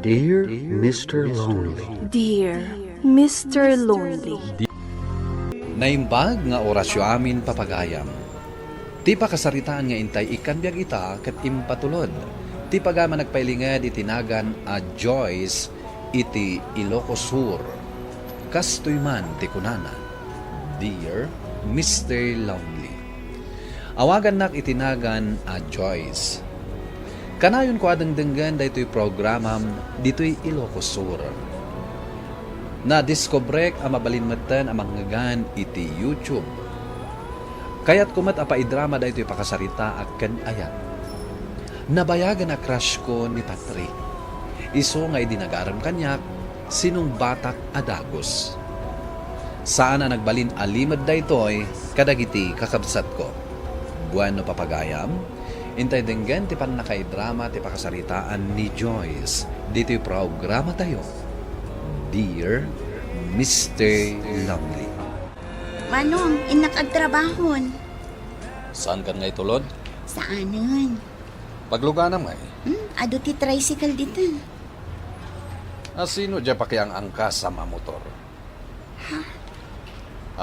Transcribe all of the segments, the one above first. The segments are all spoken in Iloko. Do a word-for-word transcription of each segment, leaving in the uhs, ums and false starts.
Dear Mister Lonely. Dear Mister Lonely. Naimbag nga orasyo amin, papagayam. Ti pakasaritaan nga intay ikkan biag ita ket impatulod ti pagayam a nagpailinged iti nagan a Joyce iti Ilocos Sur. Kastoy man ti kunana, "Dear Mister Lonely." Awagannak iti nagan a Joyce. Kanayonko a dengdenggen daytoy programam ditoy Ilocos Sur. Nadiskubrek a mabalin metten a mangngeggan iti YouTube. Kayatko met a paidrama daytoy pakasaritaak ken ayat. Nabayagen a crush ko ni Patrick. Isu nga idi nagarem kaniak, sinungbatak a dagus. Saan a nagbalin a limed daytoy kadagiti kakabsatko. Bueno, papagayam, intay denggen ti pannakaidrama ti pakasaritaan ni Joyce ditoy programatayo, Dear Mister Lonely. Manong, innak agtrabahon. Saankan nga itulod? Saanen. Pagluganam ngay. Hmm, adu ti tricycle dita. Asino diay pakiang-angkasam a motor? Ha?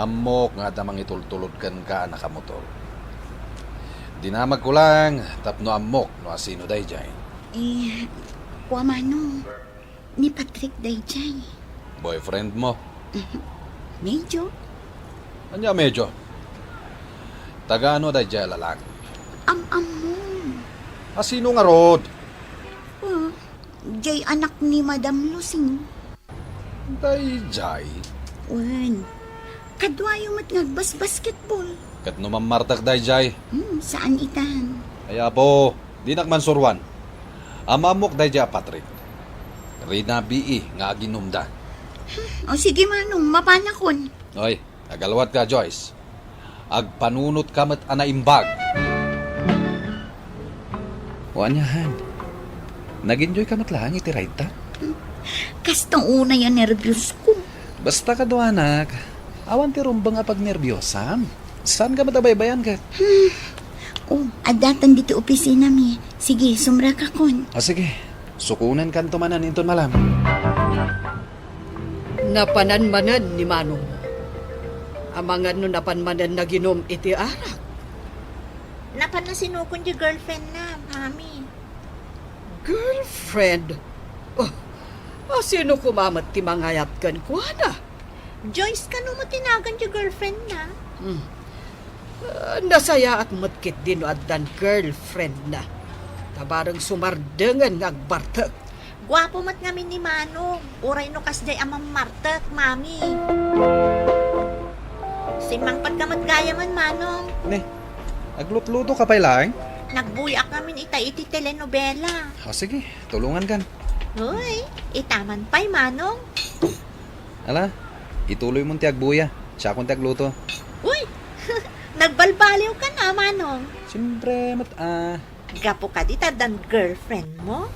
Ammok nga adda mangitultulod kenka a nakamotor. Dinamagko lang tapno ammok no asino daydiay. Eh, kua Manong, ni Patrick daydiay. Boyfriend mo? Medyo. Ania medyo? Taga ano daydiay a lalaki? Am-ammom. Asino ngarud? Oh, jay anak ni Madam Lucing. Daydiay? Wen, kaduayo met nga agbasbasketball. Ket no mammartek daydiay? Hmm, saan itan. Ay, apo, dinak mansuroan. Am-ammok daydiay a Patrick. Rinabii nga aginumda. O sige, Manong, mapanakon. Oy, agalwatka, Joyce. Agpanunotka met a naimbag. O aniahan? Nag-enjoy ka met laeng iti ride ta? Kasta unay a nerbios ko. Basta kaduanak, awan ti rumbeng a pagnerbiosam. Saan ka met a baybayan ket? Hmm. Oh, addatan ditoy opisina mi. Sige, sumrek akon. O sige, sukonenkanto manen inton malam. Napanan manen ni Manong. Amangan no napan manen naginum iti arak. Napan nasinukon di girlfriend na, Mami. Girlfriend? Oh, asino koma met ti mangayat kenkuana? Joyce kano met ti nagan di girlfriend na? Hmm. Ah, nasayaat met ketdi no addan girlfriend na. Ta bareng sumardengen nga agbartek. Guapo met ngamin ni Manong, uray no kasdiay a mammartek, Mami. Simmangpadka met gayamen, Manong. Ne, aglutluto ka pay laeng? Nagbuyaak ngamin ita iti telenovela. O sige, tulongankan. Hoy, itaman pay, Manong. Ala, ituloy mon ti agbuya. Siakon ti agluto. Uy, nagbalbaliwka na, Manong. Siyempre met a. Gapu kadi ta addan girlfriend mo?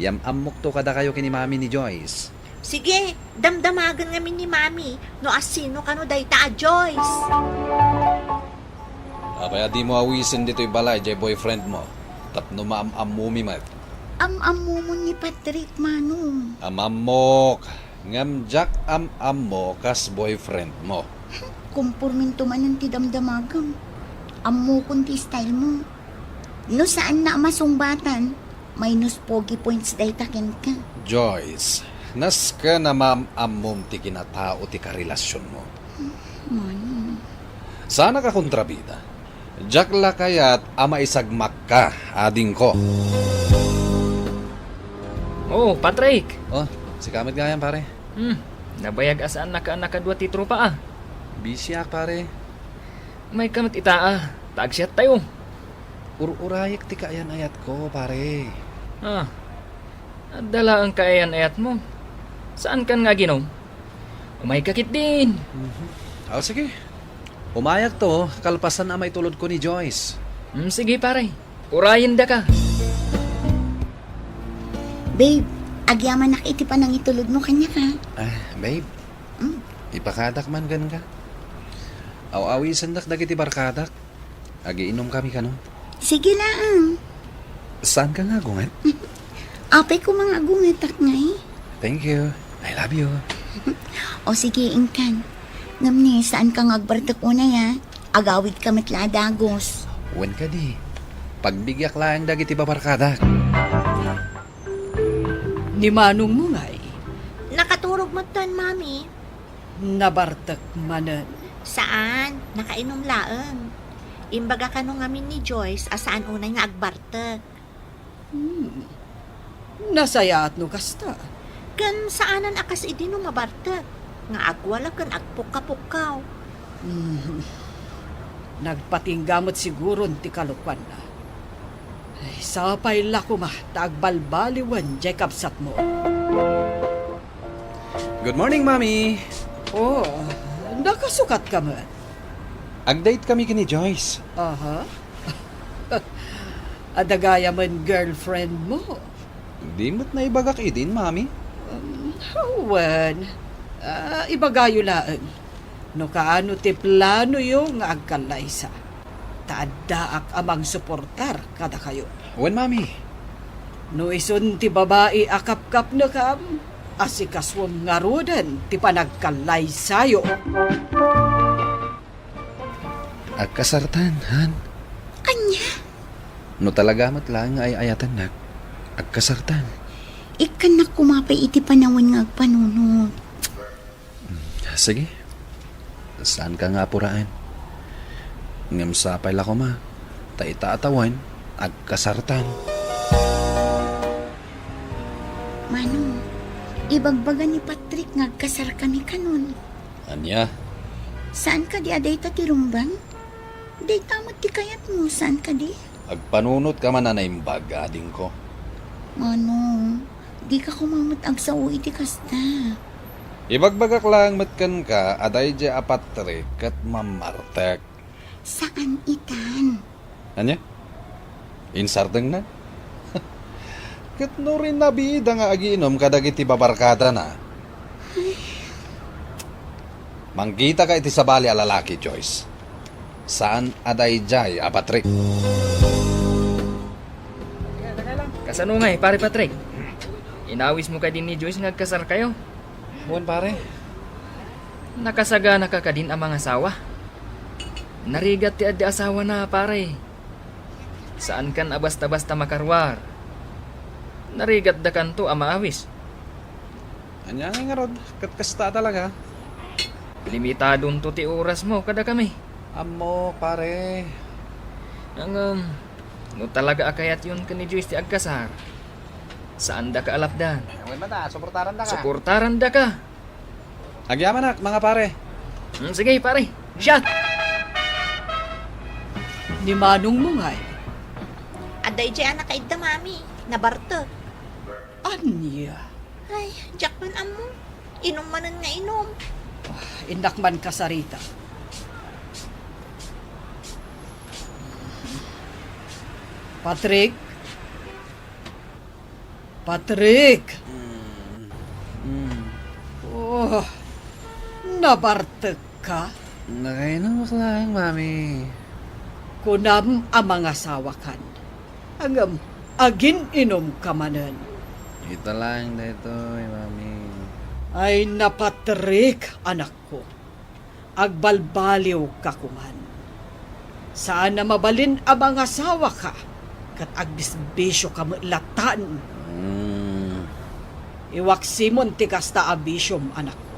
Yam-ammokto kadakayo ken ni Mami ni Joyce. Sige, damdamagen ngamin ni Mami no asino kano dayta a Joyce. Apay a dimo awisen ditoy balay jay boyfriend mo tapno maam-ammomi met? Am-ammomon ni Patrick, Manong. Am-ammok, ngem diak am-ammo kas boyfriend mo. Kumpormento manen ti damdamagem. Ammokon ti style mo. No saanna a masungbatan, minus pogi points dayta kenka. Joyce, nasken a maam-ammom ti kinatao ti karelasionmo. Manong. Saanak a kontrabida. Diak la kayat a maisagmakka, adingko. Oh, Patrick! Oh, sika met gayam, pare. Hmm, nabayag a saannaka a nakadua ti tropa, ah. Busyak, pare. Umayka met ita, ah. Ta agsiattayo. Ur-urayek ti kaayan-ayatko, pare. Ah, adda laeng kaayan-ayatmo. Saankan nga aginum? Umayka ketdin. Mhm. Ah, sige. Umayakto, kalpasan a maitulodko ni Joyce. Hmm, sige, pare. Urayendaka. Babe, agyamanak iti panangitulodmo kaniak, ha? Ah, babe. Hmm? Ipakadak man kenka. Aw-awisendak dagiti barkadak. Agiinumkami kano? Sige laeng. Saanka nga agunget? Apay koma nga agungetak ngay? Thank you. I love you. O sige, inkan. Ngem ni, saan ka nga agbartek unay, a? Agawid ka met la a dagus. Wen kadi. Pagbigiak laeng dagiti babarkadak. Ni manongmo ngay? Nakaturog metten, Mami. Nabartek manen? Saan, nakainum laeng. Imbaga kano ngamin ni Joyce a saan unay nga agbartek. Hmm. Nasayaat no kasta. Ken saanen a kas idi no mabartek, nga agwala ken agpukka-pukkaw. Hmm. Nagpatingga met siguron ti kalokuanna. Ay, sapay la koma ta agbalbaliwen jay kabsatmo. Good morning, Mami. Oh, nakasukat ka met. Ag-date kami ken ni Joyce. Aha. Adda gayamen girlfriend mo? Di met naibagak idin, Mami. Um, wen. Ah, ibagayo laeng no kaano ti planoyo nga agkallaysa. Ta addaak a mangsuportar kadakayo. Wen, Mami. No isun ti babai a kapkapnekam, asikasuem ngaruden ti panagkallaysayo. Agkasartan, han? Ania? No talaga met laeng nga ay-ayatennak, agkasartan. Ikkannak koma pay iti panawen nga agpanunot. Hmm, sige. Saanka nga apuraen. Ngem sapay la koma, ta ita a tawen, agkasartan. Manong, ibagbaga ni Patrick nga agkasarkami kanon. Ania? Saan kadi a dayta ti rumbeng? Dayta met ti kayatmo, saan kadi? Agpanunotka man a naimbag, adingko. Manong, dika koma met agsao iti kasta. Ibagbagak laeng met kenka a daydiay a Patrick ket mammartek. Saan itan. Ania? Insardengna? Ket no rinabiida nga agiinum kadagiti babarkadana. Mangkitaka iti sabali a lalaki, Joyce. Saan a daydiay a Patrick. Kasano ngay, Pare Patrick? Inawismo kadi ni Joyce nga agkasarkayo? Wen, pare. Nakasaganaka kadin a mangasawa? Narigat ti adda asawana, pare. Saankan a basta-basta makaruar. Narigatdakanto a maawis. Ania ngay ngarud, ket kasta talaga? Limitadonto ti orasmo kadakami. Ammok, pare. Ngem, no talaga a kayatyon ken ni Joyce ti agkasar, saandaka a lapdan. Wen met a, suportarandaka. Suportarandaka. Agyamanak, mga pare. Hmm, sige, pare. Shot! Ni manongmo ngay? Adda idiay a nakaidda, Mami. Nabartek. Ania? Ay, diak man ammo. Inum manen nga inum. Ah, innak man kasarita. Patrick? Patrick! Mm. Mm. Oh, nabartekka? Nakainumak laeng, Mami. Kunam a mangasawakan. Ngem, agin-inumka manen. Ita laeng daytoy, Mami. Ay, napatrick, anakko. Agbalbaliwka koman. Saan a mabalin a mangasawaka, ket agbisbisioka met latan. Mm. Iwaksimon ti kasta a bisiom, anakko.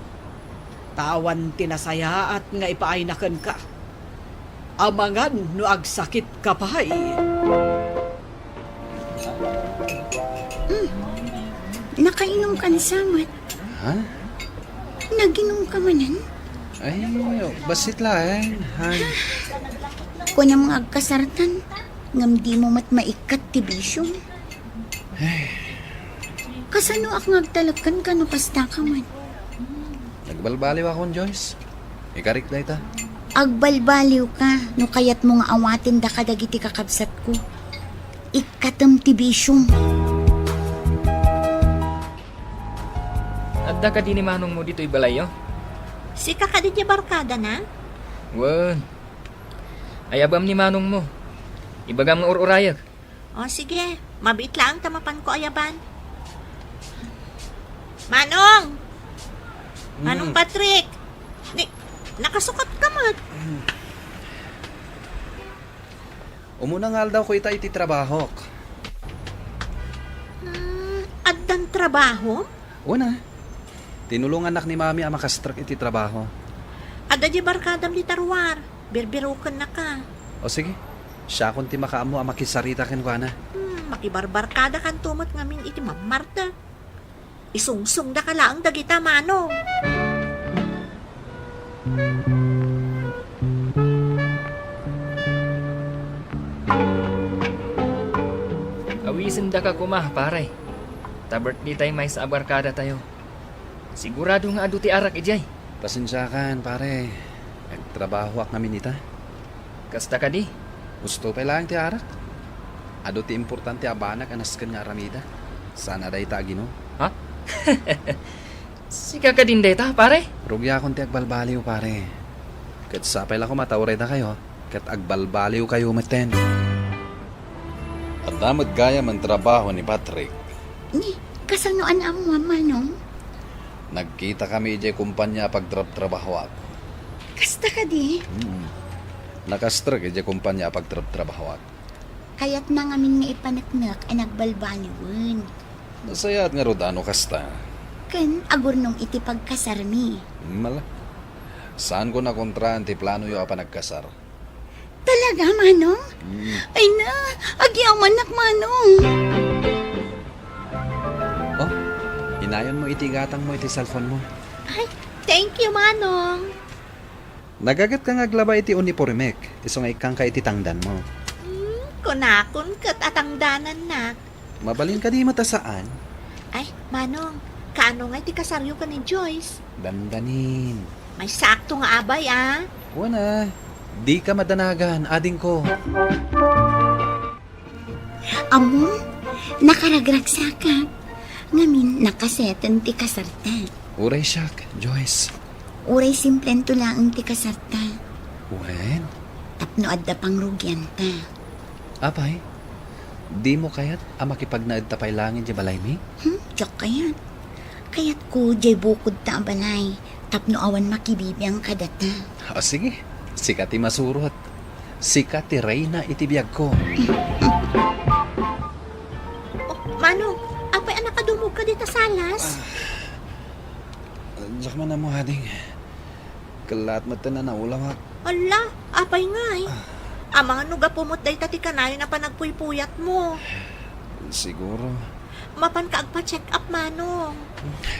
Ta awan ti nasayaat nga ipaayna kenka. Amangan no agsakitka pay. Mm. Nakainumkan sa met. Ha? Naginumka manen? Ay, bassit laeng, han. Kunam nga agkasartan, ngem dimo met maikkat ti bisiom. Ay. Kasanoak nga agtalek kenka no kastaka met? Nagbalbaliwakon, Joyce. Ikarik dayta. Agbalbaliwka no kayatmo nga awatenda kadagiti kakabsatko. Ikkatem ti bisiom. Adda kadi ni manongmo ditoy balayyo? Sika kadi ti barkadana? Wen. Ayabam ni manongmo. Ibagam nga ur-urayek. O, sige. Mabiit laeng ta mapanko ayaban. Manong! Manong Mm. Patrick! Ni, nakasukat ka met. Umuna nga aldawko ita iti trabahok. Hmm, addan trabaho? Una, tinulongannak ni Mami a makastrek iti trabaho. Adda di barkadam dita ruar. Birbirokennaka. O sige, siakon ti makaammo a makisarita kenkuana. Hmm, makibarbarkadakanto met ngamin iti mammartek. Isungsongdaka laeng dagita, Manong. Awisendaka koma, pare. Ta birthday tay maysa a barkadatayo. Sigurado nga adu ti arak idiay. Pasensiakan, pare. Agtrabahoak ngamin ita. Kasta kadi? Husto pay laeng ti arak. Adu ti importante a banag a nasken nga aramida. Saan a dayta a ginom. Ha? Sika kadin dayta, pare? Rugiakon ti agbalbaliw, pare. Ket sapay la koma ta uray dakayo, ket agbalbaliwkayo metten. Adda met gayam a trabaho ni Patrick. Ni, kasano a naammoam, Manong? Nagkitakami idiay kompania a pagtrabtrabahoak. Kasta kadi? Hmm. Nakastrek idiay kompania a pagtrabtrabahoak. Kayatna ngamin nga ipaneknek a nagbalbaliwen. Nasayaat ngarud a no kasta. Ken agurnong iti pagkasarmi. Mala. Saanko a kontraan ti planoyo a panagkasar. Talaga, Manong? Mm. Ay na, agyamanak, Manong. Oh, inayonmo iti gatangmo iti cellphonemo. Ay, thank you, Manong. Nagagatka nga aglaba iti unipormek, isu nga ikkangka iti tangdanmo. Hmm, kunakon ket a tangdanannak. Mabalin kadi met a saan? Ay, Manong, kaano ngay ti kasaryo ken ni Joyce? Dandanin. Maysakto nga abay, a. Wen a, dika madanagan, adingko. Ammom, nakaragragsakak. Ngamin, nakaseten ti kasarta. Uray siak, Joyce. Uray simplento laeng ti kasarta. Wen? Tapno adda pangrugianta. Apay, dimo kayat a makipagnaedta pay laeng idiay balaymi? Hmm, diak kayat. Kayatko diay bukodta a balay, tapno awan makibibiang kadata. O, sige. Sika ti masurot. Sika ti reyna iti biagko. Oh, Manong, apay a nakadumogka dita salas? Ah, diak man ammo, ading. Kellaat metten a naulawak. Alla, apay ngay? Ah. Amangan no gapu met dayta ti kanayon a panagpuypuyatmo. Siguro. Mapanka agpa-check up, Manong.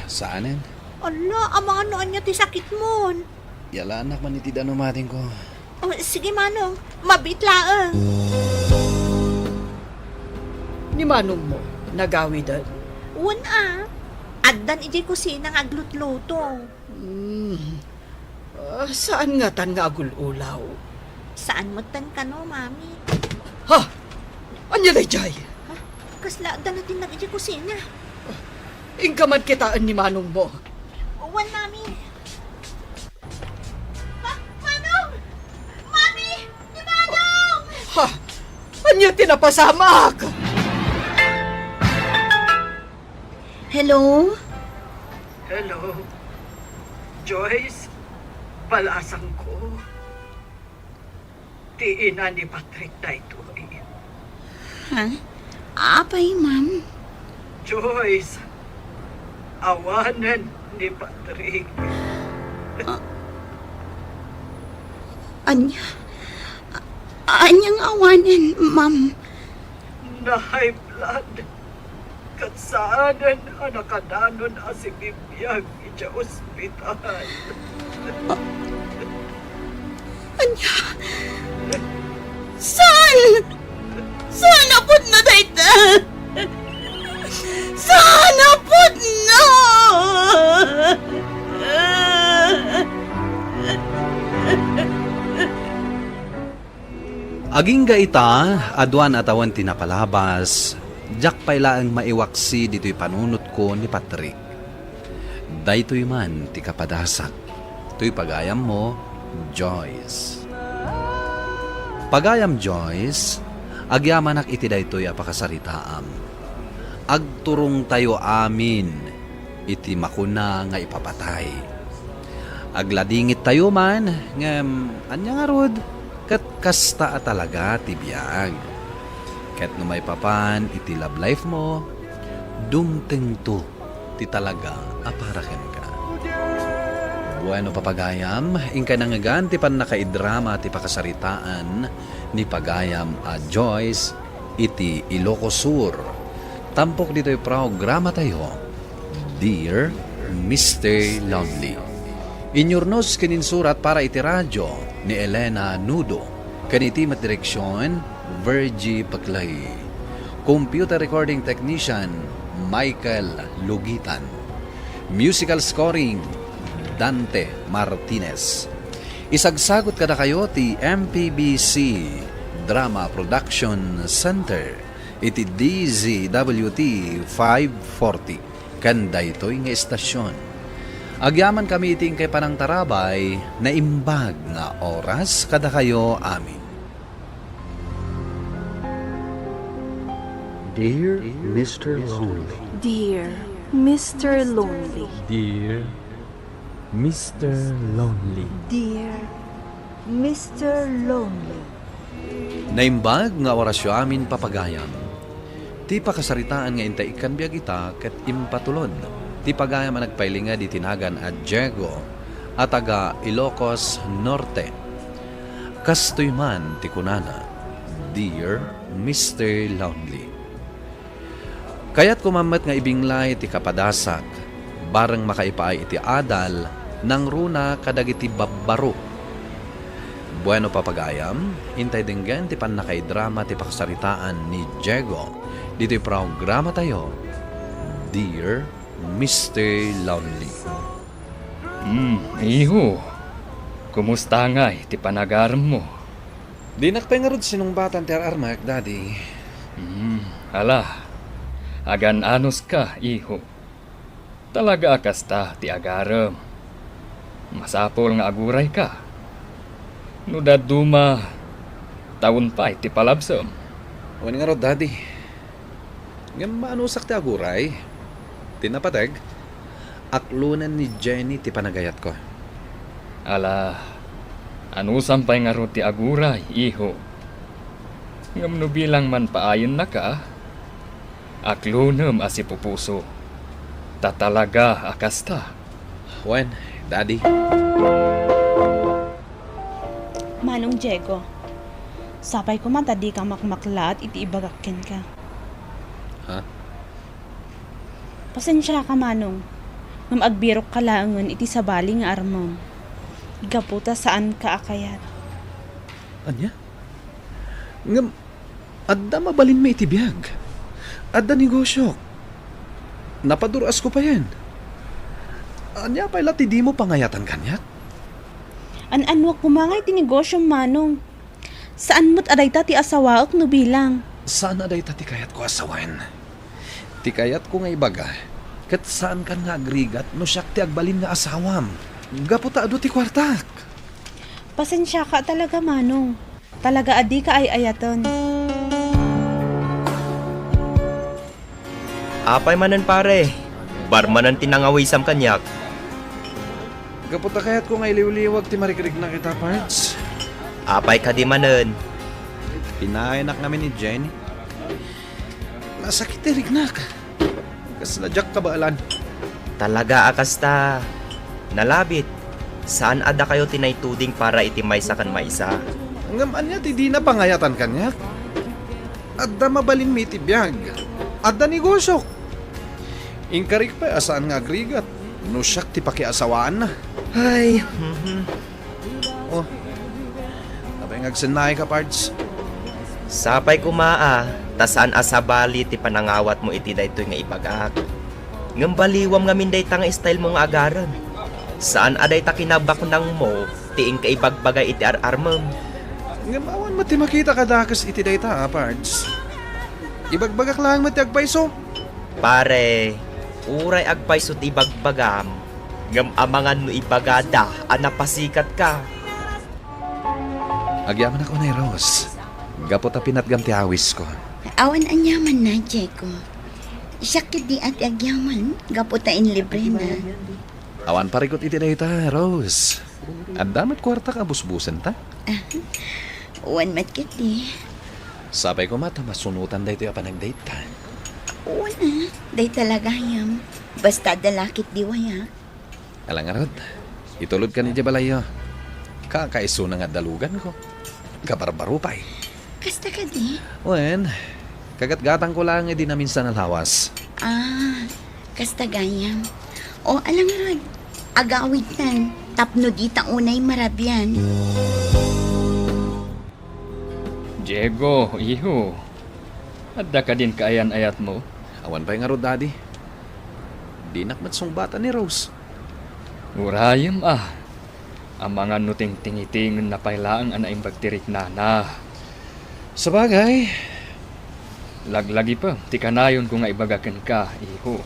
Saanen? Alla, amangan no ania ti sakitmon. Yalaanak man iti danum, adingko. Oh, sige, Manong. Mabiit laeng. Ni manongmo, nagawiden? Wen a. Addan idiay kusina nga aglutluto. Hmm. Ah, saan ngatan nga agul-ulaw? Saan metten kano, Mami? Ha? Ania daydiay? Ha? Kasla adda natinnag idiay kusina. Inka man kitaen ni manongmo. Wen, Mami. Ha? Manong! Mami! Ni Manong! Ha? Ania ti napasamak? Hello? Hello? Joyce, balasangko. Ti ina ni Patrick daytoy. Ha? Apay, ma'am? Joyce, awanen ni Patrick. Ah, ania? A-, ania nga awanen, ma'am? Na-high blood. Ket saanen a nakadanon a sibibiag idiay ospital. Ania? Saan? Saan a pudno dayta? Saan a pudno? Agingga ita, aduan a tawen ti napalabas, diak pay laeng maiwaksi ditoy panunotko ni Patrick. Daytoy man ti kapadasak. Toy pagayammo, Joyce. Pagayam Joyce, agyamanak iti daytoy a pakasaritaam. Agturongtayo amin. iti makuna nga ipapatay. Agladingittayo man, ngem ania ngarud, ket kasta a talaga ti biag. Ket no maipapan iti love life mo, dumtengto ti talaga a para kenka. Bueno, papagayam, inkay nangngegan ti pannakaidrama ti pakasaritaan ni pagayam a Joyce iti Ilocos Sur. Tampok ditoy programatayo, Dear Mister Lonely. Inyurnos ken insurat para iti radyo ni Elena Nudo, ken iti met direksion, Virgie Paclay. Computer recording technician, Michael Lugitan. Musical scoring, Dante Martinez. Isagsagut kadakayo ti M P B C Drama Production Center iti D Z W T five forty ken daytoy nga estasion. Agyamankami iti inkay panangtarabay, naimbag nga oras kadakayo amin. Dear Mister Lonely. Dear Mister Lonely. Dear Mister Lonely. Dear Mister Lonely. Naimbag nga orasyo amin, papagayam. Ti pakasaritaan nga intay ikkan biag ita ket impatulod ti pagayam a nagpailinged iti nagan a Diego a taga Ilocos Norte. Kastoy man ti kunana, Dear Mister Lonely. Kayatko man met nga ibinglay ti kapadasak, bareng makaipaay iti adal, nangruna kadagiti babbaro. Bueno, papagayam, intay denggen ti pannakaidrama ti pakasaritaan ni Diego ditoy programatayo, Dear Mister Lonely. Hmm, iho, kumusta ngay ti panagaremmo? Dinak pay ngarud sinungbatan ti ar-armek, Daddy. Hmm, ala, agan-anuska, iho. Talaga a kasta ti agarem. Masapul nga agurayka. No dadduma, tawen pay ti palabsem. Wen ngarud, Daddy. Ngem maanusak ti aguray. Ti napateg, aklonen ni Jenny ti panagayatko. Ala, anusam pay ngarud ti aguray, iho. Ngem no bilang man paayennaka, aklonem a sipupuso. Ta talaga a kasta. Wen, Daddy. Manong Diego, sapay koma ta dika makmaklaat iti ibagak kenka. Ha? Pasensiaka, Manong, ngem agbirokka laengen iti sabali nga armem. Gapu ta saanka a kayat. Ania? Ngem adda mabalinmi iti biag. Adda negosiok. Napadur-asko payen. Ania pay la ti dimo pangayatan kaniak? An-anuak koma nga iti negosiom, Manong. Saan met a dayta ti asawaek no bilang. Saan a dayta ti kayatko a sawen. Ti kayatko nga ibaga, ket saankan nga agrigat no siak ti agbalin nga asawam. Gapu ta adu ti kuartak. Pasensiaka talaga, Manong. Talaga a dika ay-ayaten. Apay manen, pare? Barmanen ti nangawisam kaniak. Gapu ta kayatko nga iliwliwag ti marikriknak ita, Pards. Apay kadi manen? Pinaaynak ngamin ni Jenny. Nasakit ti riknak. Kasla diak kabaelan. Talaga a kasta. Nalabit. Saan a dakayo ti naituding para iti maysa ken maysa. Ngem ania ti dina pangayatan kaniak? Adda mabalinmi iti biag. Adda negosiok. Inkarik pay a saan nga agrigat no siak ti pakiasawaanna. Ay, mhm. Oh. Apay nga agsennaay ka, Pards? Sapay koma a, ta saan a sabali ti panangawatmo iti daytoy nga ibagak. Ngem baliwam ngamin dayta nga style mo nga agarem. Saan a dayta kinabaknangmo ti inka ibagbagay iti ar-armem. Ngem awan met ti makita kadakes iti dayta, a, Pards. Ibagbagak laeng met ti agpayso. Pare, uray agpayso ti ibagbagam, ngem amangan no ibagada a napasikatka. Agyamanak unay, Rose, gapu ta pinatgam ti awisko. Awan aniamanna, Diego. Siak ketdi a ti agyaman, gapu ta inlibrena. Awan parikut iti dayta, Rose. Adda met kuartak a busbusenta? Ah, wen met ketdi. Sapay koma ta masunotan daytoy a panagdate-ta. Wen a, dayta la gayam. Basta adda la ketdi wayak. Ala ngarud, itulodkan idiay balayyo. Kakaisuna nga adda luganko. Kabarbaro pay. Kasta kadi? Wen, kagatgatangko laeng idi naminsan a lawas. Ah, kasta gayam. O, ala ngarud, agawidtan tapno dita unay marabian. Diego, iho, adda kadin kaayan-ayatmo? Awan pay ngarud, Daddy. Dinak met sungbatan ni Rose. Urayem a. Amangan no tingtingitingen na pay laeng a naimbag ti riknana. Sabagay. Laglagipem ti kanayonko nga ibaga kenka, iho.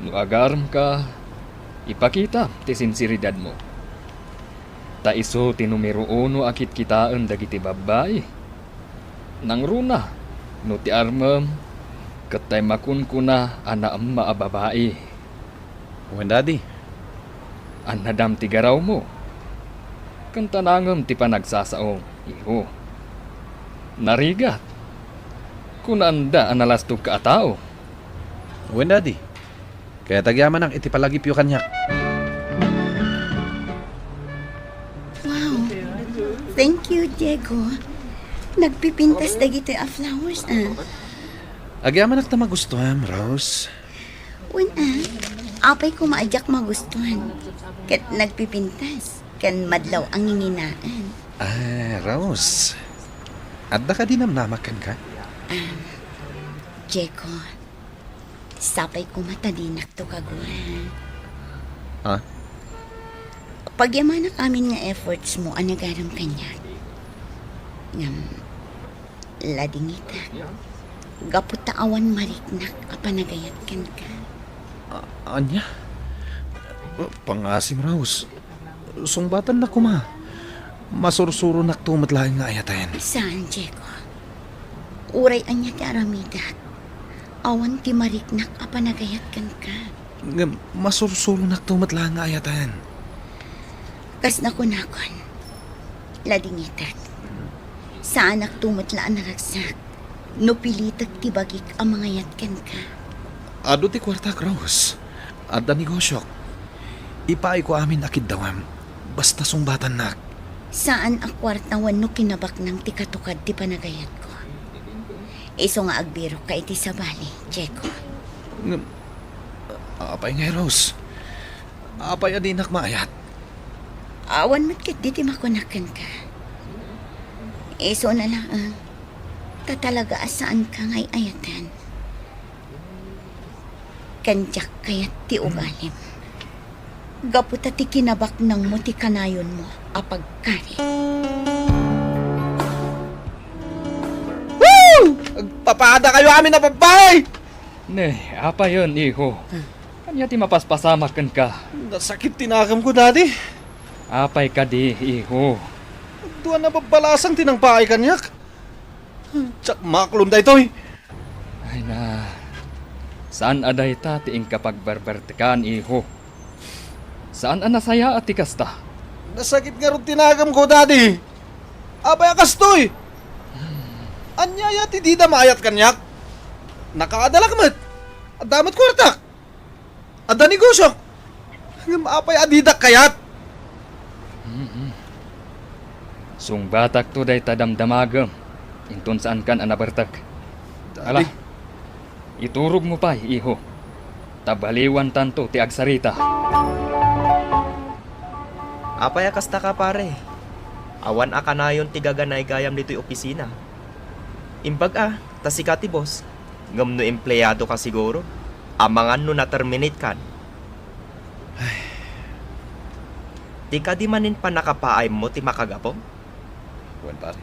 No agaremka, ipakitam ti sinseridadmo. Ta isu ti numero uno a kitkitaen dagiti babbai. Nangruna, no ti armem, ket tay makunkuna a naamma a babai. Wen, Daddy. Annadam ti garawmo. Ken tanangem ti panagsasaom, iho. Narigat. Kunanda a nalastogka a tao. Wen, Daddy. Kayat agyamanak iti palagipyo kaniak. Wow. Thank you, Diego. Nagpipintas dagitoy a flowers, ah. Agyamanak ta magustuam, Rose. Wen a, apay koma a diak magustuan. Ket nagpipintas, ken madlaw a nginginaan. Ah, Rose. Adda kadi namnamak kenka? Ah, Diego, sapay koma ta dinakto kagura. Ha? Pagyamanak amin nga efforts mo a nagarem kaniak. Ngem, ladingitak. Gapu ta awan mariknak a panagayat kenka. A-, ania? Pangasim, Rose. Sungbatannak koma. Masursuronakto met laeng nga ayaten. Saan, Diego? Uray ania ti aramidak, awan ti mariknak a panagayat kenka. Ngem masursuronakto met laeng nga ayaten. Kas nakunakon, ladingitak. Saanakto met la a naragsak no pilitek ti bagik a mangayat kenka. Adu ti kuartak, Rose. Adda negosiok. Ipaayko amin a kiddawem. Basta sungbatannak. Saan a kuarta wenno kinabaknang ti katukad ti panagayatko. Isu nga agbirokka iti sabali, Diego. Ngem, apay ngay, Rose? Apay a dinak maayat? Awan met ketdi ti makunak kenka. Isuna laeng, ta talaga a saanka nga ay-ayaten. Ken diak kayat ti ugalim. Gapu ta ti kinabaknangmo ti kanayonmo a pagkari. Woo! Agpapadakayo amin a babbai! Ne, apayen, iho? Ania ti mapaspasamak kenka? Nasakit ti nakemko, Daddy. Apay kadi, iho? Dua a nababbalasang ti nangpaay kaniak. Diak maklon daytoy. Ay na, saan a dayta ti inkapagbarbartekan, iho? Saan a nasayaat ti kasta? Nasakit ngarud ti nakemko, Daddy. Apay a kastoy? Ania aya ti dida maayat kaniak? Nakaadalak met. Adda met kuartak. Adda negosio. Ngem apay a didak kayat? Mm-mm. Sungbatakto dayta damdamagem, inton saankan a nabertek. Ala, Daddy. Iturogmo pay, iho. Ta baliwantanto ti agsarita. Apay a kasta ka, pare? Awan a kanayon ti gaganaygayam ditoy opisina. Imbag a, ta sika ti boss. Ngem no empleado ka siguro, amangan no na-terminate kan. Ay. Ti kadi manen pannakapaaymo ti makagapu? Wen, pare.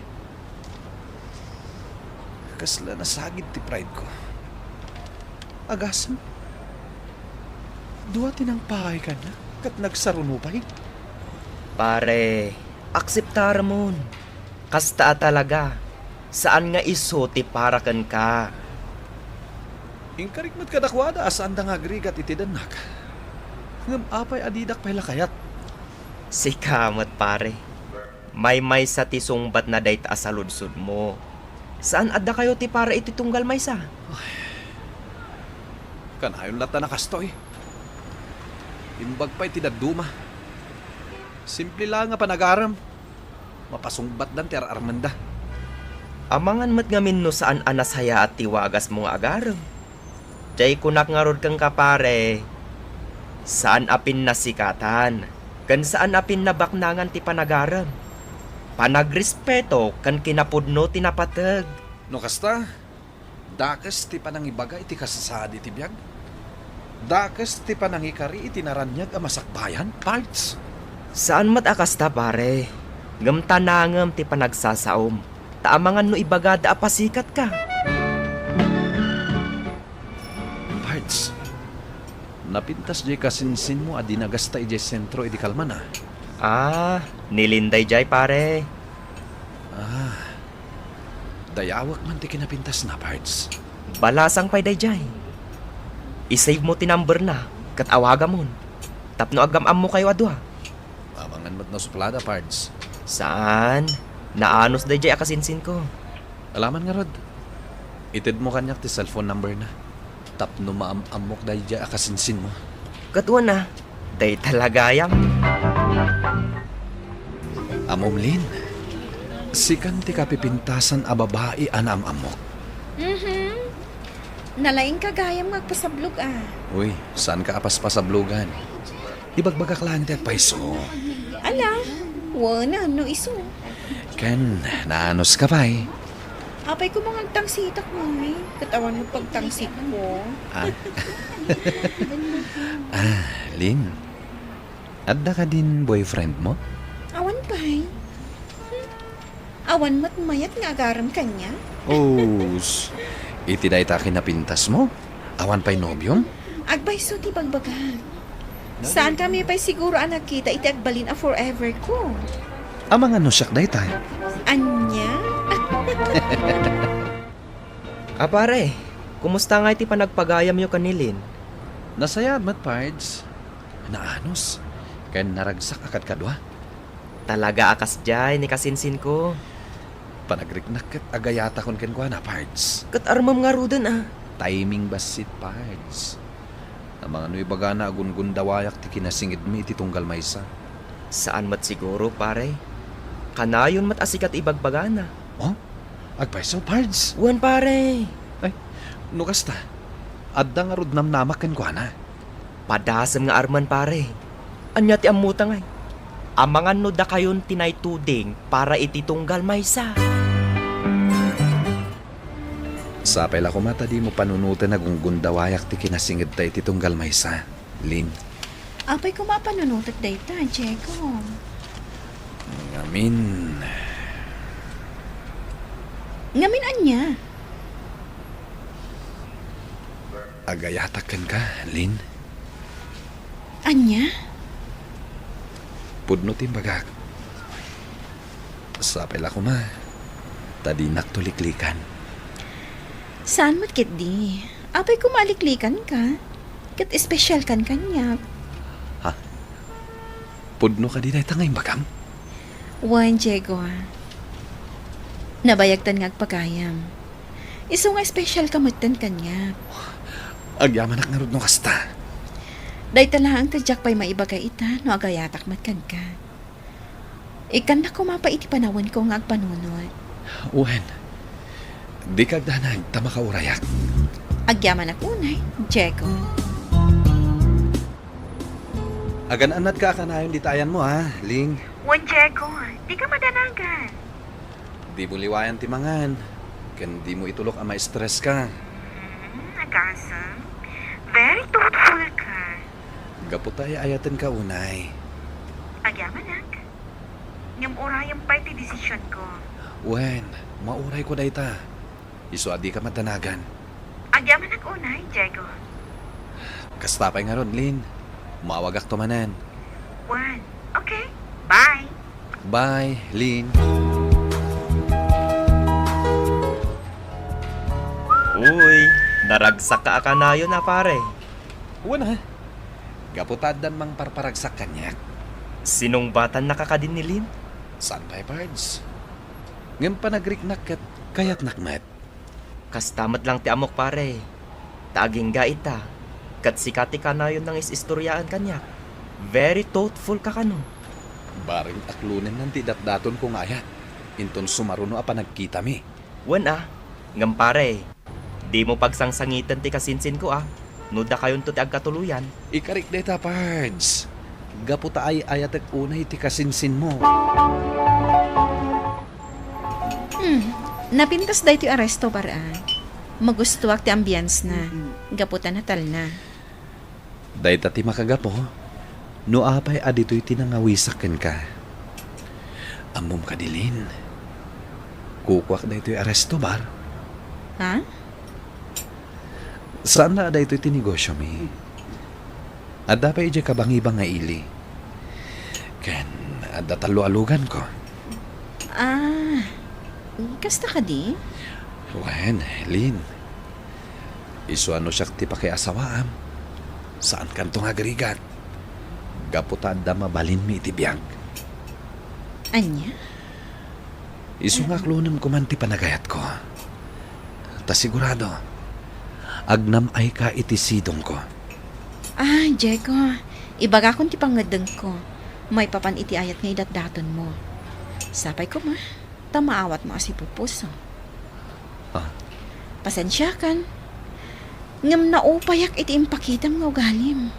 Kasla nasagid ti pride ko. Agasem. Dua ti nangpaay kaniak ket nagsaruno pay. Pare, akseptaremon. Kasta a talaga. Saan nga isu ti para kenka. Inkarik met kadakuada a saanda nga agrigat iti dennak. Ngem apay a didak pay la kayat? Sika met, pare. Maymaysa ti sungbatna dayta a saludsodmo. Saan a dakayo ti para iti tunggal maysa? Kanayon latta a kastoy. Imbag pay ti dadduma. Simple la nga panagarem. Mapasungbatdan ti ar-armenda. Amangan met ngamin no saan a nasayaat ti wagasmo nga agarem. Jay kunak ngarud kenka, pare, saan a pinnasikatan, ken saan a pinnabaknangan ti panagarem. Panagrespeto ken kinapudno ti napateg. No kasta, dakes ti panangibaga iti kasasaad iti biag. Dakes ti panangikari iti naraniag a masakbayan, Pards. Saan met a kasta, pare. Ngem tanangem ti panagsasaom, ta amangan no ibagada a pasikatka. Pards, napintas jay kasinsinmo a dinagasta idiay sentro idi kalmana. Ah, ni Lynn dayjay, pare. Ah, dayawek man ti kinapintasna, Pards. Balasang pay dayjay. I-save mo ti number na, ket awagamon. Tapno agam-ammokayo a dua. Amangan met no suplada, Pards. Saan? Naanus dayjay a kasinsinko. Alaman ngarud. Itedmo kaniak ti cellphone number na. Tapno maam-ammok dayjay a kasinsinmo. Ket wen a, dayta la gayam. Ammom, Lynn, sikan ti kapipintasan a babai a naam-ammok. Mhm. Nalaingka gayam nga agpasablog a. Uy, saanka a paspasablogan. Ibagbagak laeng ti agpayso. Ala, wen a, no isu. Ken, naanuska pay. Apay koma nga agtangsitak ngay, ket awan met pagtangsitko. Ah. Ah, Lynn, adda kadin boyfriendmo? Awan pay. Hmm. Awan met mayat nga agarem kaniak. Os, iti dayta a kinapintasmo, awan pay nobiom? Agpayso ti bagbagak. Saankami pay siguro a nagkita iti agbalin a forever ko. Amangan no siak dayta. Ania? A pare, kumusta ngay ti panagpagayamyo ken ni Lynn? Nasayaat met, Pards. Naanus. Ken naragsak a kadkadua. Talaga a kasdiay ni kasinsinko. Panagriknak ket agayatakon kenkuana, Pards. Ket armem ngaruden a. Timing bassit, Pards. Amangan no ibagana a gungundawayak ti kinasingedmi iti tunggal maysa. Saan met siguro, pare. Kanayon met a sika ti ibagbagana. Oh? Agpayso, Pards? Wen, pare. Ay, no kasta, adda ngarud namnamak kenkuana? Padasem nga armen, pare. Ania ti ammota ngay? Amangan no dakayon ti naituding para iti tunggal maysa. Sapay la koma ta dimo panunoten a gunggundawayak ti kinasingedta iti tunggal maysa, Lynn. Apay koma a panunotek dayta, Diego? Ngamin. Ngamin ania? Agayatak kenka, Lynn. Ania? Pudno ti imbagak. Sapay la koma ta dinakto liklikan. Saan met ketdi? Apay koma a liklikanka? Ket espesyalkan kaniak. Ha? Pudno kadi dayta nga imbagam? Wen, Diego, a. Nabayagtan nga agpagayam. Isu nga espesyalka metten kaniak. Agyamanak ngarud no kasta. Dayta laeng ta diak pay maibaga ita no agayatak met kenka. Ikkannak koma pay iti panawenko nga agpanunot. Wen, dika agdanag ta makaurayak. Agyamanak unay, Diego. Agan-annadka a kanayon dita ayanmo, a, Ling. Wen, Diego, dika madanagan. Dimo liwayan ti mangan, ken dimo itulok a ma-stress ka. Hmm, agasem. Very thoughtful ka. Gapu ta ay-ayatenka unay. Agyamanak. Ngem urayem pay ti desisionko. Wen, maurayko dayta. Isu a dika madanagan. Agyamanak unay, Diego. Kasta pay ngarud, Lin. Mawagakto manen. Wen. Okay. Bye. Bye, Lin. Uy, Naragsakka a kanayon a, pare. Wen a. Gapu ta addan mangparparagsak kaniak. Sinungbatannaka kadi ni Lynn? Saan pay, Pards. Ngem panagriknak ket kayatnak met. Kasta met lang ti ammok, pare. Ta agingga ita, ket sika ti kanayon nangis-istoriaan kaniak. Very thoughtful ka kano. Bareng aklonen ti datdatonko nga ayat, inton sumaruno a panagkitami. Wen a, ngem pare, dimo pagsangsangiten ti kasinsinko a, no dakayonto ti agkatuloyan. Ikarik dayta, Pards. Gapu ta ay-ayatek unay ti kasinsinmo. Hmm, napintas daytoy a resto bar a. Magustuak ti ambience na, gapu ta natalna. Dayta ti makagapu no apay a ditoy ti nangawisak kenka. Ammom kadi, Lynn, kukuak daytoy a resto bar. Ha? Saan la a daytoy ti negosyomi. Adda pay idiay kabangibang nga ili. Ken adda talloaluganko. Ah, kasta kadi? Wen, Lynn. Isu a no siak ti pakiasawaam, saankanto nga agrigat. Gapu ta adda mabalinmi iti biag. Ania? Isu nga aklonem koman ti panagayatko. Ta sigurado, agnam-ayka iti sidongko. Ah, Diego, ibagakon ti pangngeddengko maipapan iti ayat nga idatdatonmo. Sapay koma, ta maawatmo a sipupuso. Ah. Pasensiakan, ngem naupayak iti impakitam nga ugalim.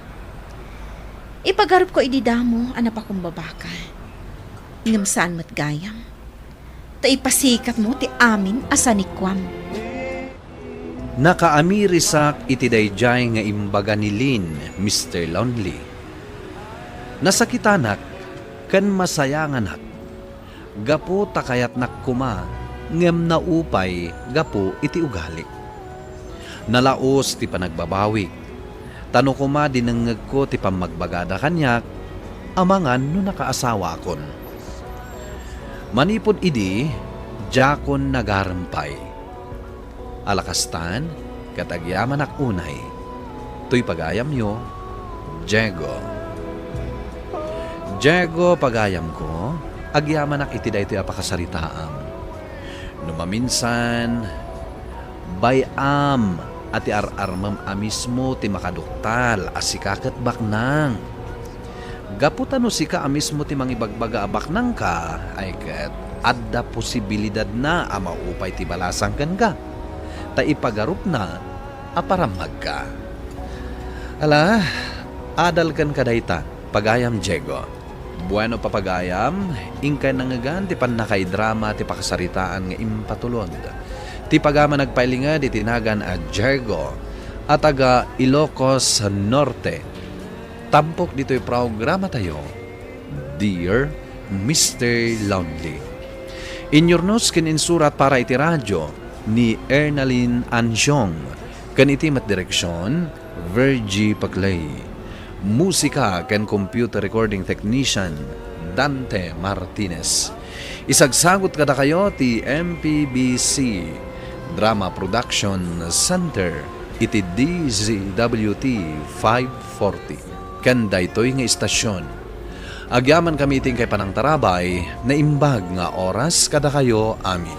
Ipagarupko idi damo a napakumbabaka, ngem saan met gayam, ta ipasikatmo ti amin a sanikuam. Nakaamirisak iti daydiay nga imbaga ni Lynn, Mister Lonely. Nasakitanak ken masayanganak gapu ta kayatnak koma ngem naupay gapu iti ugalik. Nalaus ti panagbabawik, ta no koma dinengngegko ti pammagbagada kaniak, amangan no nakaasawaakon. Manipud idi, diakon nagarem pay. Ala kastan, ket agyamanak unay. Toy pagayamyo, Diego. Diego, pagayamko, agyamanak iti daytoy a pakasaritaam. No maminsan, bay-am a ti ar-armem a mismo ti makaduktal a sika ket baknang. Gapu ta no sika a mismo ti mangibagbaga a baknangka, ay ket adda posibilidadna a maupay ti balasang kenka, ta ipagarupna a parammagka. Ala, adal kenka dayta, pagayam Diego. Bueno, papagayam, inkay nangngegan ti pannakaidrama ti pakasaritaan nga impatulod ti pagayam a nagpailinged iti nagan a Diego a taga Ilocos Norte. Tampok ditoy programatayo, Dear Mister Lonely. Inyurnos ken insurat para iti radio ni Ernalyn Ansiong ken iti met direksion, Virgie Paclay. Musika ken computer recording technician, Dante Martinez. Isagsagut kadakayo ti M P B C Drama Production Center iti D Z W T five forty. Ken daytoy nga istasyon, agyamankami iti inkay panangtarabay, naimbag nga oras kadakayo amin.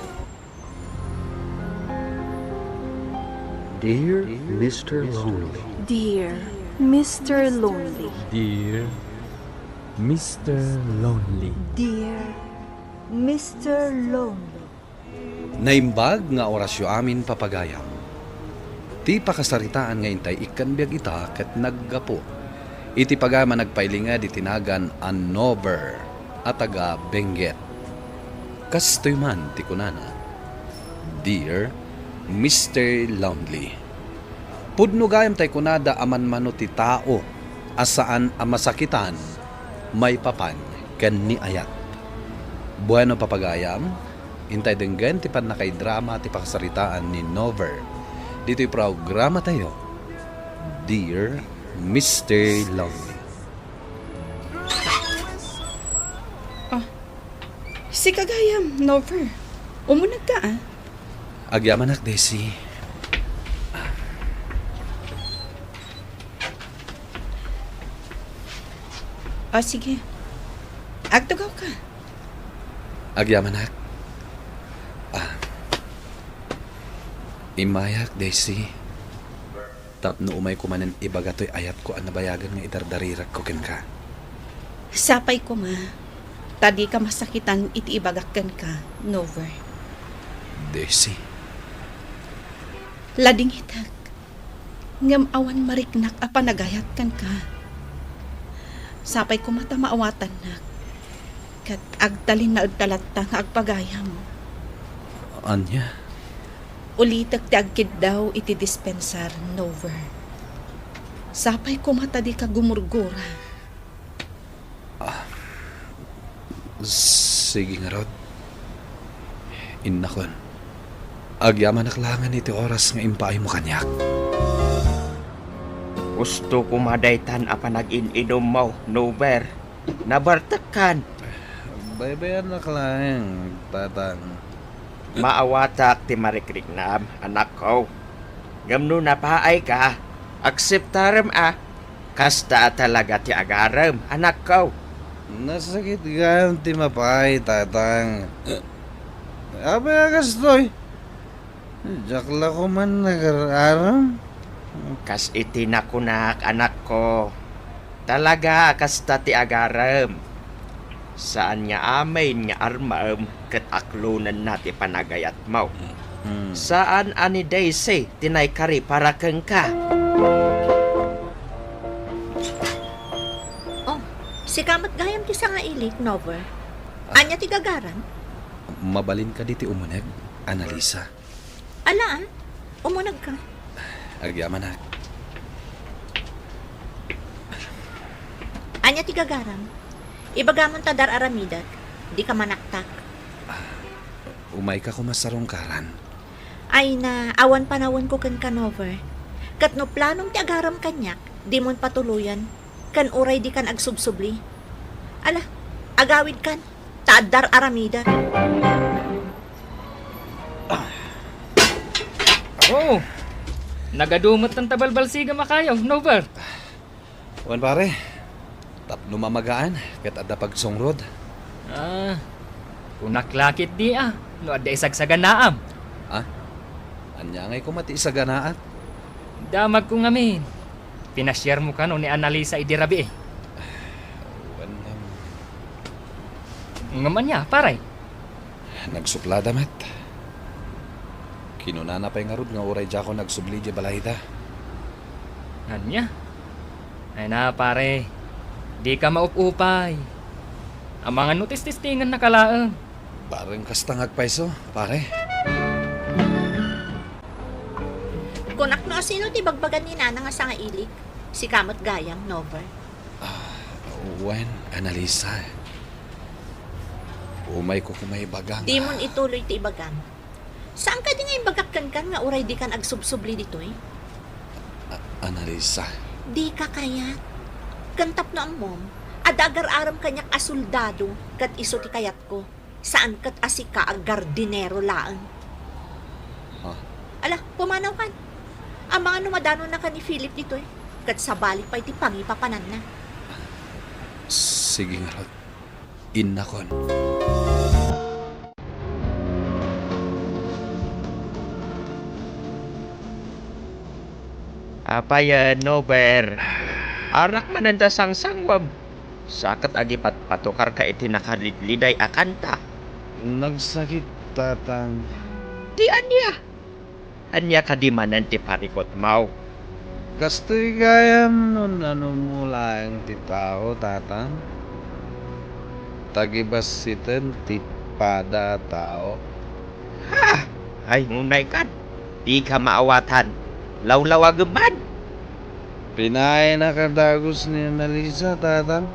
Dear Mister Lonely. Dear Mister Lonely. Dear Mister Lonely. Dear Mister Lonely. Naimbag nga orasyo amin, papagayam. Ti pakasaritaan nga intay ikkan biag ita ket naggapu iti pagayam a nagpailinged iti nagan a Nover a taga Benguet. Kastoy man ti kunana, Dear Mister Lonely, pudno gayam tay kunada a manmano ti tao a saan a masakitan maipapan ken ni ayat. Bueno, papagayam, intay denggen ti pannakaidrama ti pakasaritaan ni Nover ditoy programatayo, Dear Mister Lonely. Ah, sika gayam, Nover. Umunegka, ah. Agyamanak, Desi. O, sige. Agtugawka. Agyamanak. Ah. Immayak, Daisy. Tapno umayko manen ibaga toy ayatko a nabayagen nga idardarirakko kenka. Sapay koma, ta dika masakitan iti ibagak kenka, Nover. Daisy. Ladingitek, ngem awan mariknak a panagayat kenka. Sapay koma ta maawatannak, ket agtalinaedka latta nga agpagayam. Ania? Ulitek ti agkiddaw iti dispensar, Nover. Sapay koma ta dika gumurgura. Ah, sige ngarud. Innakon. Agyamanak laengen iti oras nga impaaymo kaniak. Husto koma daytan a panagin-inummo, Nover. Nabartekkan. Baybayanak laeng, Tatang. Maawatak ti marikriknam, anakko. Ngem no napaayka, akseptarem a kasta a talaga ti agarem, anakko. Nasakit gayam ti mapaay, Tatang. Apay a kastoy? Diak la koman nagar-aram. Kas iti nakunak, anakko, talaga a kasta ti agarem. Saan nga amin nga armaem ket aklonenna ti panagayatmo. Mm. Saan a ni Daisy ti naikari para kenka. Oh, sika met gayam ti sangailik, Nover. Ah. Ania ti gagaram? Mabalin kadi ti umuneg, Annalisa? Ala, ah. Umunegka. Agyamanak. Ania ti gagaram? Ibagamon ta dar-aramidek. Dika manaktak. Ah, umayka koma sarungkaran. Ay na, awan panawenko kenka, Nover. Ket no planom ti agaram kaniak, dimon patuloyan. Ken uray dikan agsubsubli. Ala, agawidkan, ta adda aramidek. Oo. Nagadu met ta balbalsigam a kayo, Nover. Wen, pare, tapno mamagaan ket adda pagsungrod. Ah, kunak la ketdi a, no adda isagsaganaam. Ah? Ania ngay koma ti isaganaak? Damagko ngamin. Pinasiarmo kano ni Annalisa idi rabii? Wen, um, Ngem ania, pare? Nagsuplada met. Kinunana pay ngarud nga uray diakon agsubli idiay balayda. Ania? Ay na, pare. Dika maup-upay. Amangan no tististengannaka laeng. Bareng kasta nga agpayso, pare. Kunak no asino ti bagbagan ni Nana nga sangailik. Sika met gayam, Nover. Ah, wen, Annalisa. Umayko koma ibaga nga Dimon ituloy ti ibagam. Saan kadi nga imbagak kenkan nga uray dikan agsubsubli ditoy? A-, Annalisa. Dika kayat. Ken tapno ammom, adda agar-arem kaniak a soldado ket isu ti kayatko. Saan ket a sika a gardinero laeng. Ha? Ala, pumanawkan. Amangan no madanonnaka ni Philip ditoy, ket sabali pay ti pangipapananna. Sige ngarud. Innakon. Apay, eh, Nover? Arak manen ta sangsanguem. Sa ket agipatpatokarka iti nakaligliday a kanta. Nagsakit, Tatang. Ti ania? Ania kadi manen ti parikutmo? Kastoy gayam no nanumolaeng ti tao, Tatang. Tagibassiten ti pada a tao. Ha! Ay, ngunay kan, dika maawatan. Lawlawagem man. Pinaaynak a dagus ni Annalisa, Tatang.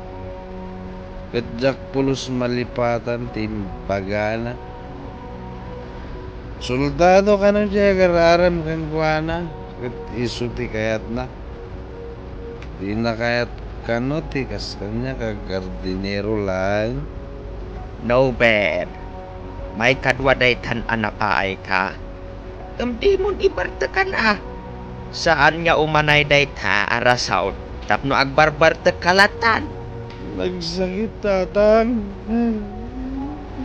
Ket diak pulos malipatan ti imbagana. Soldado kano ti agar-arem kenkuana, ket isu ti kayatna. Dina kayat kano ti kas kaniak a gardinero laeng? Nover, maikadua daytan a napaayka. Ngem dimon ibartekan a. Saan nga umanay dayta a rason tapno agbarbartekka latan. Nagsakit, Tatang.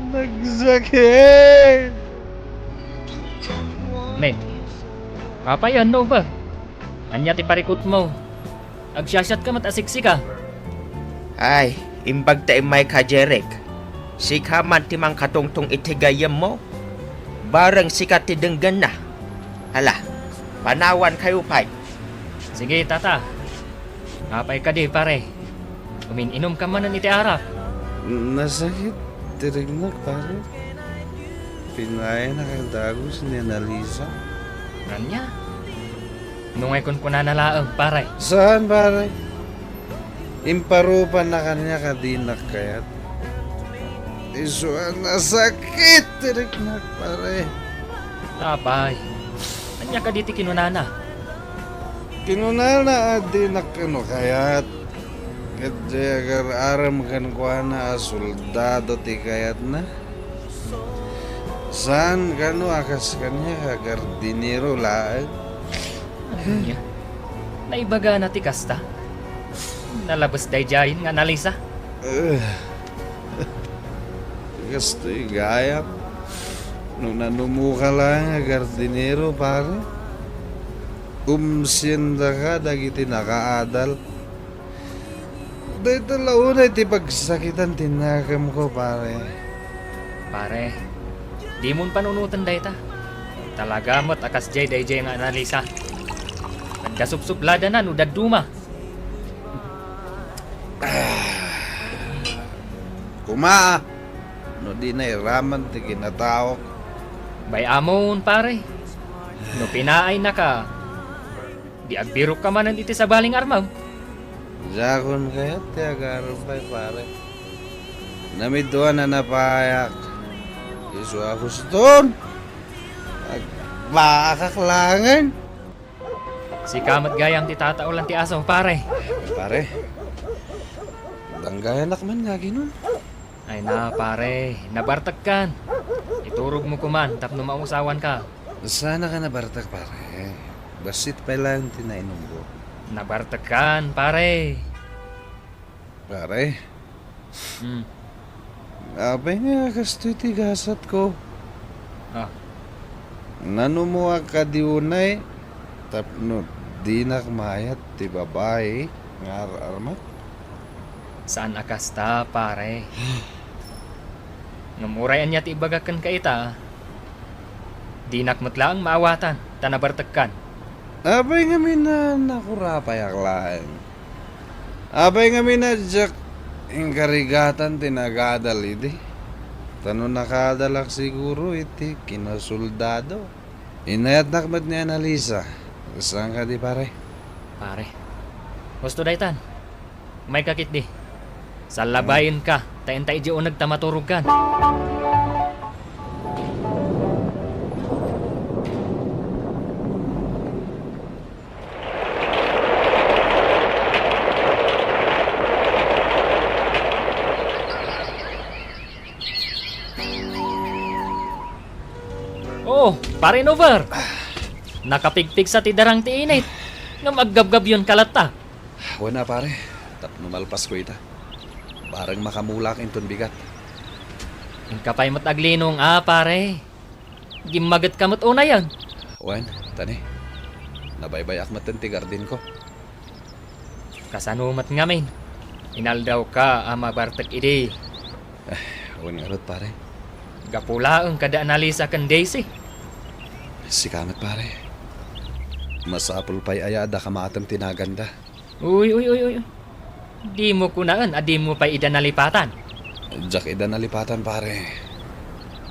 Nagsakit! Met, apay, ano ba? Ania ti parikutmo? Agsiasiatka met a siksika. Ay, imbag ta immay ka, Jeric. Sika man ti mangkatungtong iti gayyemmo. Bareng sika ti denggenna. Hala, panawankayo pay. Sige, Tata. Apay kadi, pare? Umin-inom ka manen iti arak. Nasakit ti riknak, pare. Pinaaynak a dagus ni Annalisa. Ania? Nungay kunkunana laeng, pare. Saan, pare? Imparupanna kaniak a dinak kayat. Isu a nasakit ti riknak, pare. Apay, ania kadi ti kinunana? Kinunana a dinak kano kayat. Ket diay agar-arem kenkuana a soldado ti kayatna. Saan kano a kas kaniak a gardinero laeng. Ania? Naibagana ti kasta? Nalabes daydiayen nga Annalisa? Eh, kastoy gayam. No nanumoka laeng a gardinero, pare, umsiendaka dagiti nakaadal. Dayta la unay ti pagsakitan ti nakemko, pare. Pare, dimon panunoten dayta. Talaga met a kasdiay daydiay nga Annalisa. Adda supsupladana no dadduma. Koma, no di nairaman ti kinataok. Bay-amon, pare. No pinaaynaka, di agbirokka manen iti sabaling armam. Diakon kayat ti agarem pay, pare. Namidduan a napayak. Isu a huston. Agbaakak laengen. Sika met gayam ti tataolan ti aso, pare. Pare, danggayanak man nga aginom. Ay na, pare, nabartekkan. Iturogmo koman tapno mausawanka. Saanka nabartek, pare. Bassit pay laeng ti nainumko. Nabartekkan, pare. Pare? Hmm. Apay nga kastoy ti gasatko? Ah. Nanumoak kadi unay tapno dinak maayat ti babai nga ar-armak? Saan a kasta, pare. Ngem uray ania ti ibagak kenka ita, dinak met laeng maawatan ta nabartekkan. Apay ngamin a nakurapayak laeng? Apay ngamin a diak inkarigatan ti nagaadal idi? Ta no nakaadalak siguro iti kinasoldado, inayatnak met ni Annalisa. Saan kadi, pare? Pare. Husto daytan. Umayka ketdi. Sallabayenka, ta inta idiay uneg ta maturogkan. Oh, Pare Nover! Nakapigpigsa ti darang ti init, ngem aggabgabionka latta. Wen a, pare, tapno malpasko ita. Bareng makamulak inton bigat. Inka pay met aglinong a, pare. Gimmagetka met unayen. Wen, tani. Nabaybay-ak metten ti gardinko. Kasano met ngamin? Inaldawka a mabartek idi. Eh, wen ngarud, pare. Gapu laeng kada Annalisa ken Daisy. Sika met, pare. Masapul pay aya a daka maatem ti naganda. Uy, uy, uy, uy. Dimo kunaen a dimo pay ida nalipatan. Diak ida nalipatan, pare.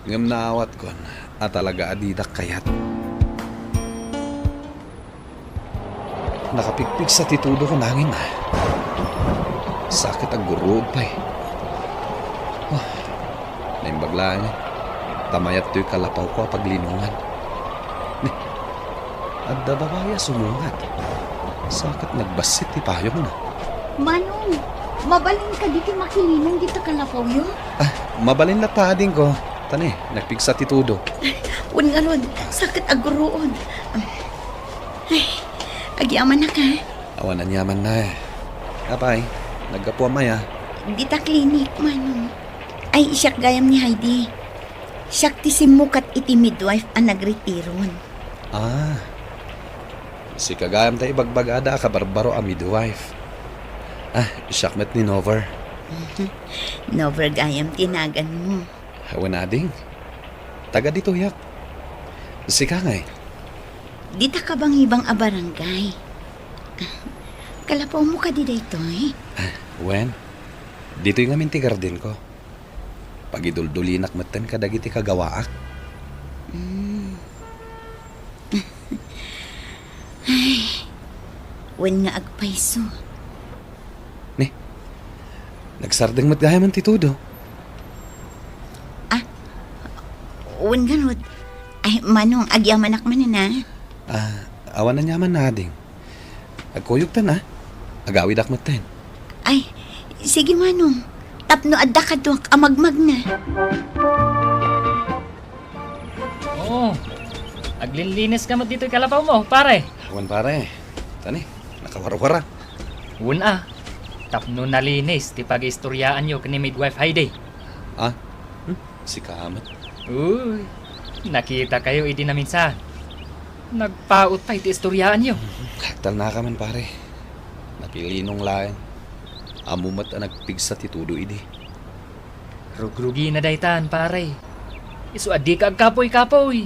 Ngem naawatkon a talaga a didak kayat. Nakapigpigsa ti tudok nangin. Sa ket agguruod pay. Ah, naimbag laeng. Ta mayat toy kalapawko a paglinongan. Ni, adda babai a sumungat. Sa ket nagbassit ti payongna. Manong, mabalin kadi ti makilinong dita kalapawyo? Ah, mabalin latta, adingko. Tani, nagpigsa ti tudok. Wen ngarud, sa ket agguruod. Ay, agyamanak, ha? Awan aniamanna, eh. Apay, naggapuam aya? Dita klinik, Manong. Ay, siak gayam ni Heidi. Siak ti simmukat iti midwife a nagretiron. Ah. Sika gayam ta ibagbagada a kabarbaro a midwife. Ah, siak met ni Nover. Nover gayam ti naganmo. Wen ading. Taga ditoyak. Sika ngay? Dita kabangibang a barangay. Kalapawmo kadi daytoy? Ah, wen. Ditoy ngamin ti gardenko. Pagiduldulinak metten kadagiti kagawaak. Mm. Ay, wen nga agpayso. Ni, nagsardeng met gayamen ti tudo. Ah, wen ngarud. Ay, Manong, agyamanak manen, a. Ah, awan aniaman, ading. Agkuyogtan, a. Agawidak metten. Ay, sige, Manong. Tapno adda kaduak a magmagna. Oo. Aglinlinis ka met ditoy kalapawmo, pare. Wen, pare. Tani, nakawarwara. Wen a. Tapno nalinis ti pag-iistoryaanyo ken ni Midwife Heidi. Ah? Hmm? Sika met. Uy, nakitakayo idi naminsan. Nagpaut pay ti istoryaanyo. Talnaka man, pare. Napilinong laeng. Ammo met a nagpigsa ti tudo idi. Rugrugina daytan, pare. Isu a dika agkapuy-kapuy.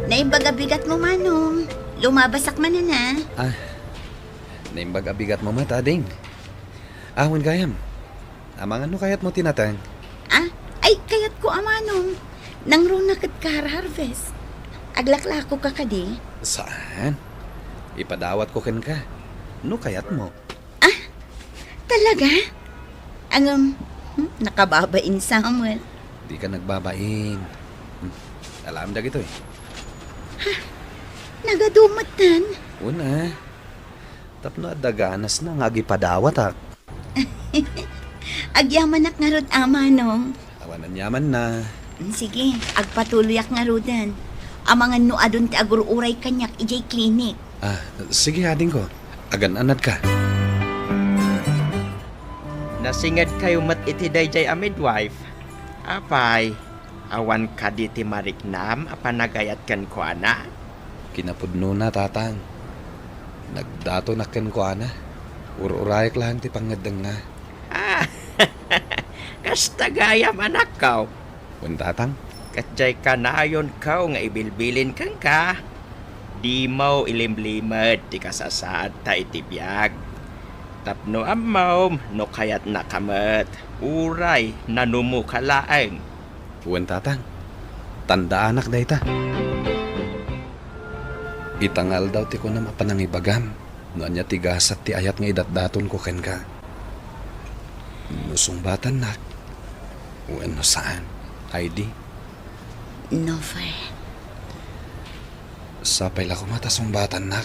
Naimbag a bigatmo, Manong. Lumabasak manen, a. Ah, naimbag a bigatmo met, ading. Ah, wen gayam. Amangan no kayatmo ti nateng? Ah, ay, kayatko, Manong. Nangruna ket ka har-harvest. Aglaklako ka kadi? Saan? Ipadawatko kenka. No kayatmo. Ah, talaga? Ngem, hmm, nakababain sa met. Dika nagbabain. Hmm, alam dagitoy. Ha? Nagadu metten? Una. Tapno adda ganasna nga agipadawatak. Agyamanak ngarud, a Manong. Awan aniamanna. Sige, agpatuloyak ngaruden. Amangan no adun ti agur-uray kaniak idiay klinik. Ah, sige, adingko. Agan-anadka. Nasingedkayo met iti daydiay a midwife. Apay, awan kadi ti mariknam a panagayat kenkuana? Kinapudnona, Tatang. Nagdatonak kenkuana. Ur-urayak laeng ti pangngeddengna. Ah, kasta gayam, anakko. Wen, Tatang. Ket diay kanayonko nga ibilbilin kenka, dimo ilimlimed ti kasasaadta iti biag. Tapno ammom no kayatnaka met, uray nanumoka laeng. Wen, Tatang. Tandaanak dayta. Ita nga aldaw ti kunam a panangibagam no ania ti gasat ti ayat nga idatdatonko kenka. No sungbatannak, wenno saan, Heidi? Nover. Sapay la koma ta sungbatannak.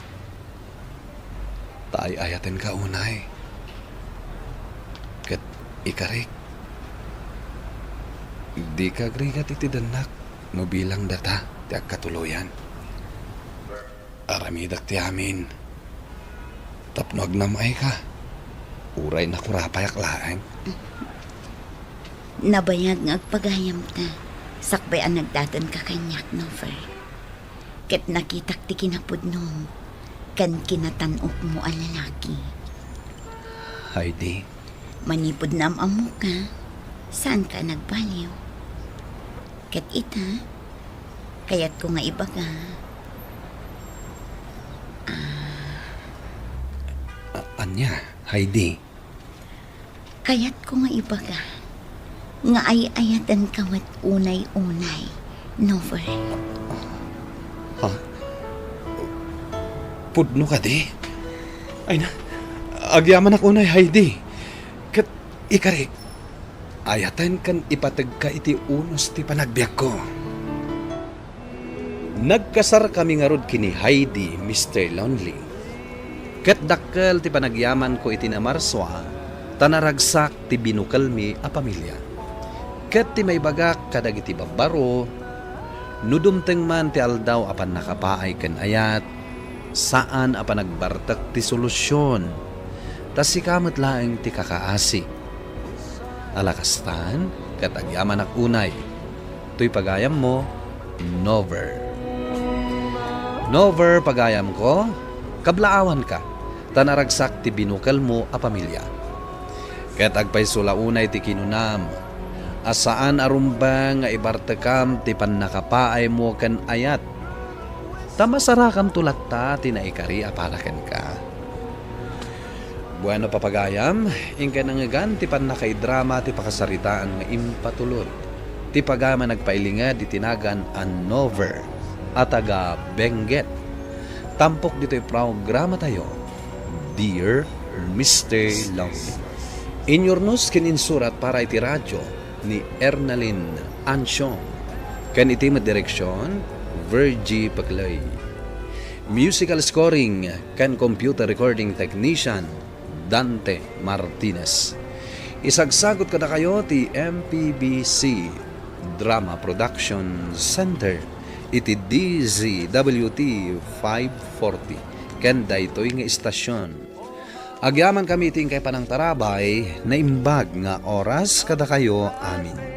Ta ay-ayatenka unay. Ket ikarik, dika agrigat iti dennak no bilang data ti agkatuloyan. Aramidek ti amin tapno agnam-ayka, uray nakurapayak laeng. Nabayag nga agpagayamta sakbay a nagdatonka kaniak, Nover. Ket nakitak ti kinapudnom ken kinatan-okmo a lalaki. Heidi. Manipud naam-ammoka, saanka a nagbaliw. Ket ita, kayatko nga ibaga. Ah. A-, ania, Heidi? Kayatko nga ibaga nga ay-ayatenka met unay-unay, Nover. Ha? Pudno kadi? Ay na, agyamanak unay, Heidi. Ket ikarik, ayaten ken ipategka iti unos ti panagbiagko. Nagkasarkami ngarud ken ni Heidi, Mister Lonely. Ket dakkel ti panagyamanko iti Namarsua, ta naragsak ti binukelmi a pamilia. Ket ti maibagak kadagiti babbaro, no dumteng man ti aldaw a pannakapaay ken ayat, saan a panagbartek ti solusion. ta sika met laeng ti kakaasi. Ala kastan, ket agyamanak unay. Toy pagayammo, Nover. Nover, pagayamko, kablaawanka, ta naragsak ti binukelmo a pamilia. Ket agpayso la unay ti kinunam, a saan a rumbeng nga ibartekam ti pannakapaaymo ken ayat, ta masarakamto latta ti naikari a para kenka. Bueno, papagayam, inkay nangngegan ti pannakaidrama ti pakasaritaan nga impatulod ti pagayam a nagpailinged iti nagan a Nover a taga Benguet. Tampok ditoy programatayo, Dear Mister Lonely. Inyurnos ken insurat para iti radio ni Ernalyn Ansiong, ken iti met direksion, Virgie Paclay. Musical scoring ken computer recording technician, Dante Martinez. Isagsagot kadakayo ti M P B C Drama Production Center iti D Z W T five forty ken daytoy nga istasyon. Agyamankami iti inkay panangtarabay, naimbag nga oras kadakayo amin.